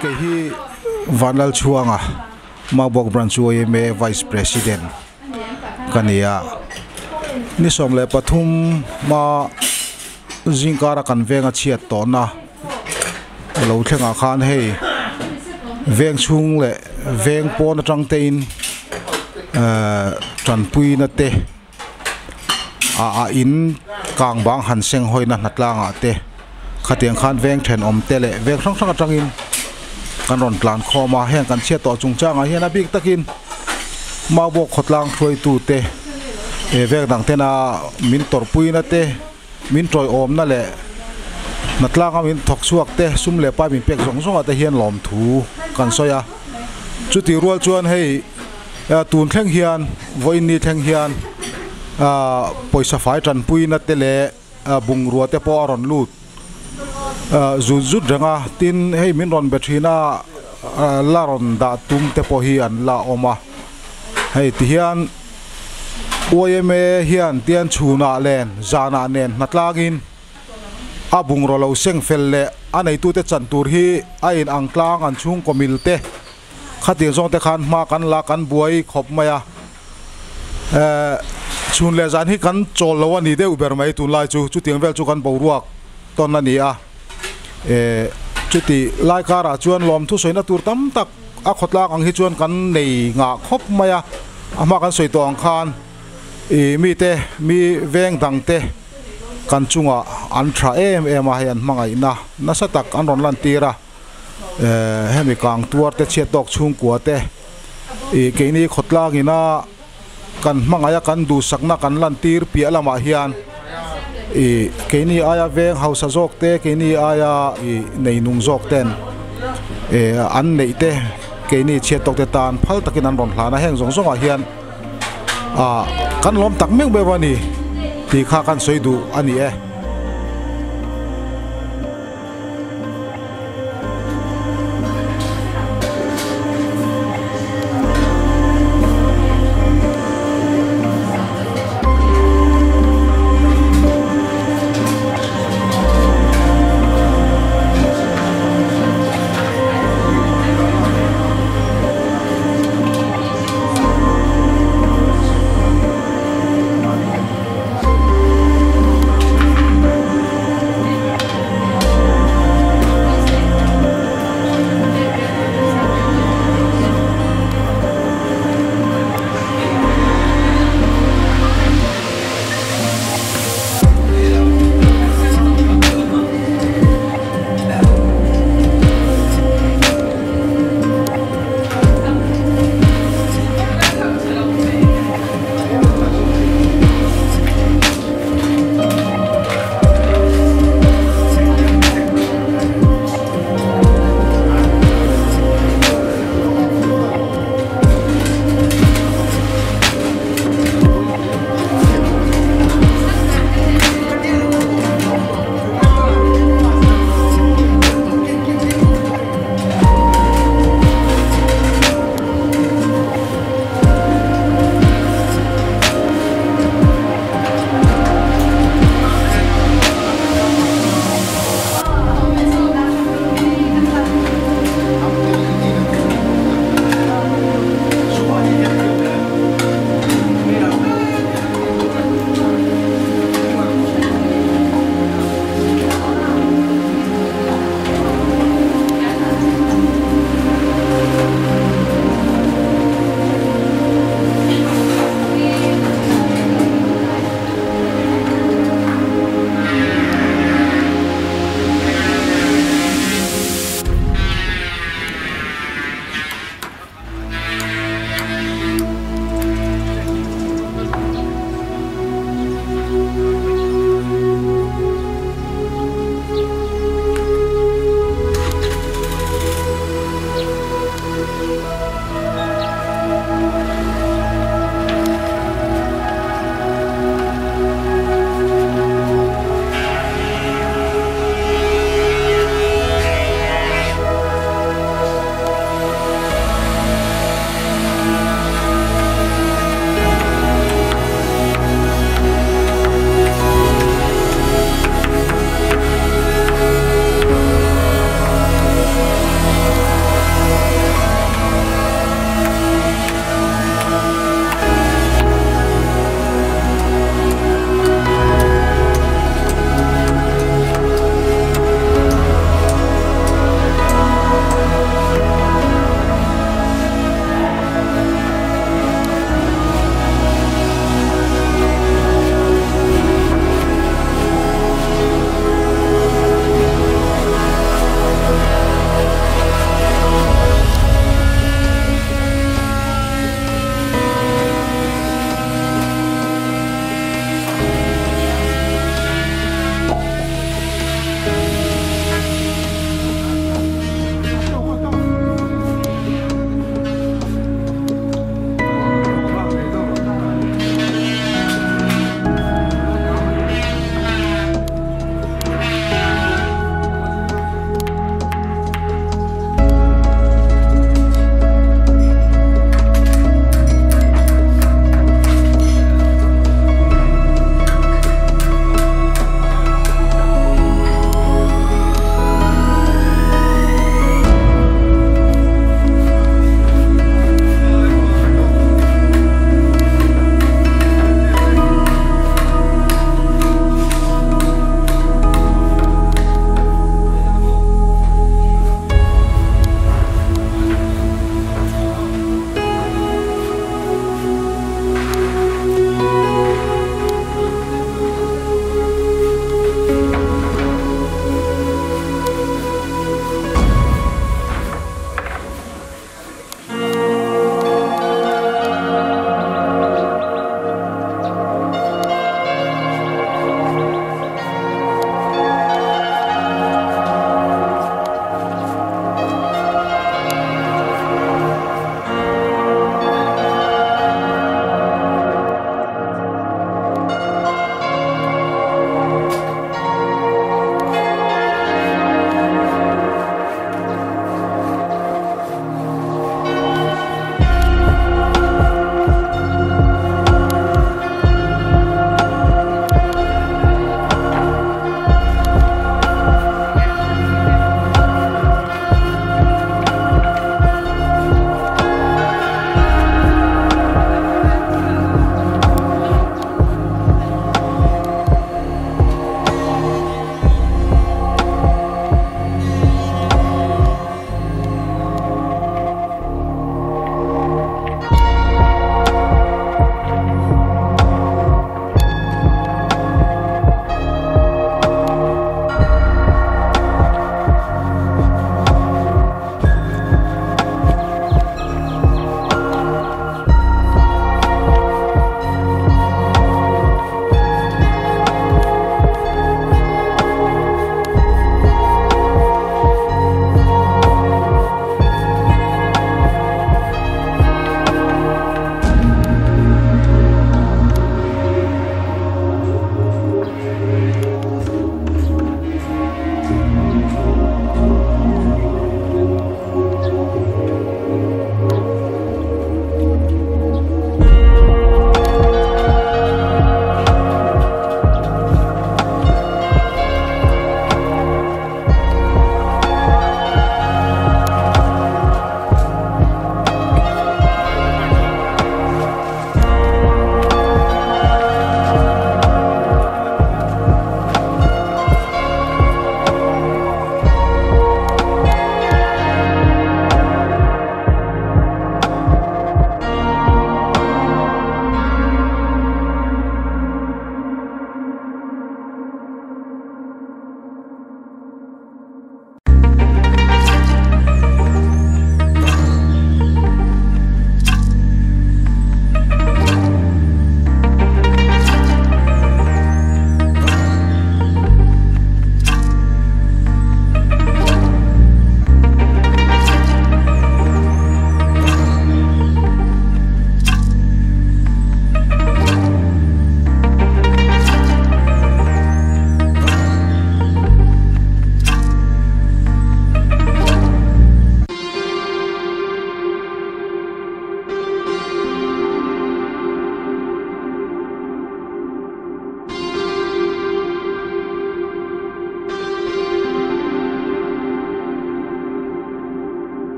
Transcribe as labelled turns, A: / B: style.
A: Kei hi Vanlalchhuanga Maubawk Branch yma Vice President ka ni a, ni 13 hma zingkara kan venga chhiat tawhna lo thlengah khan hei veng chhung leh veng pawn atang te in ehh tanpuina te ah ah in kang bang han seng hawina hnatlangah te khatiang khan veng thenawm te leh veng hrang hrang atangin kan rawn tlan khawm a heng kan chhiat tawh chungchangah hian a bik takin Maubawk khawtlang hruaitu te eh veng dang tena min tawrhpuina te min tawiawmna leh hnatlanga min thawk chhuak te sum leh pai min pek zawng zawngah te hian lawmthu kan sawi a chutih rual chuan hei tun thleng hian vawiin ni thleng hian ah pawisa fai tanpuina te leh bungrua te pawh a rawn lut zut zut reng a tin hei min rawn be thin a la rawn dah tum te pawh hi an la awm a hei tihian. Yma hian tian chhunah len zanah nen hnatlangin a bungraw lo seng fel leh a neitute chan tur hi a in ang tlang an chhungkaw mil te khatiang zawng te khan hma kan la kan buai khawp mai a. Eh chhun leh zan hi kan chawl lo a ni deuh ber mai tunlai chu chutiang vel chu kan boruak tawn a ni a. Eh chuti lai karah chuan lawmthu sawina tur tam tak A khawtlang ang hi chuan kan nei ngah khawp mai a, a hma kan sawi tawh ang khan ih mite mi veng dang te kan chungah an tha em em a, hei an hmangaihna nasa tak an rawn lan tir a, eh hemi kang tuar te chhiat tawk chhungkua te ih keini khawtlang ina kan hmangaih a kan duhsakna kan lan tir piah lamah hian ih keini aia veng hausa zawk te keini aia ih nei nung zawk ten eh an neih te keini chhiat tawk te tan phal takin an rawn hlan a heng zawng zawng ah hian ah kan lawm tak meuh meuh a ni tih kha kan sawi duh a ni e.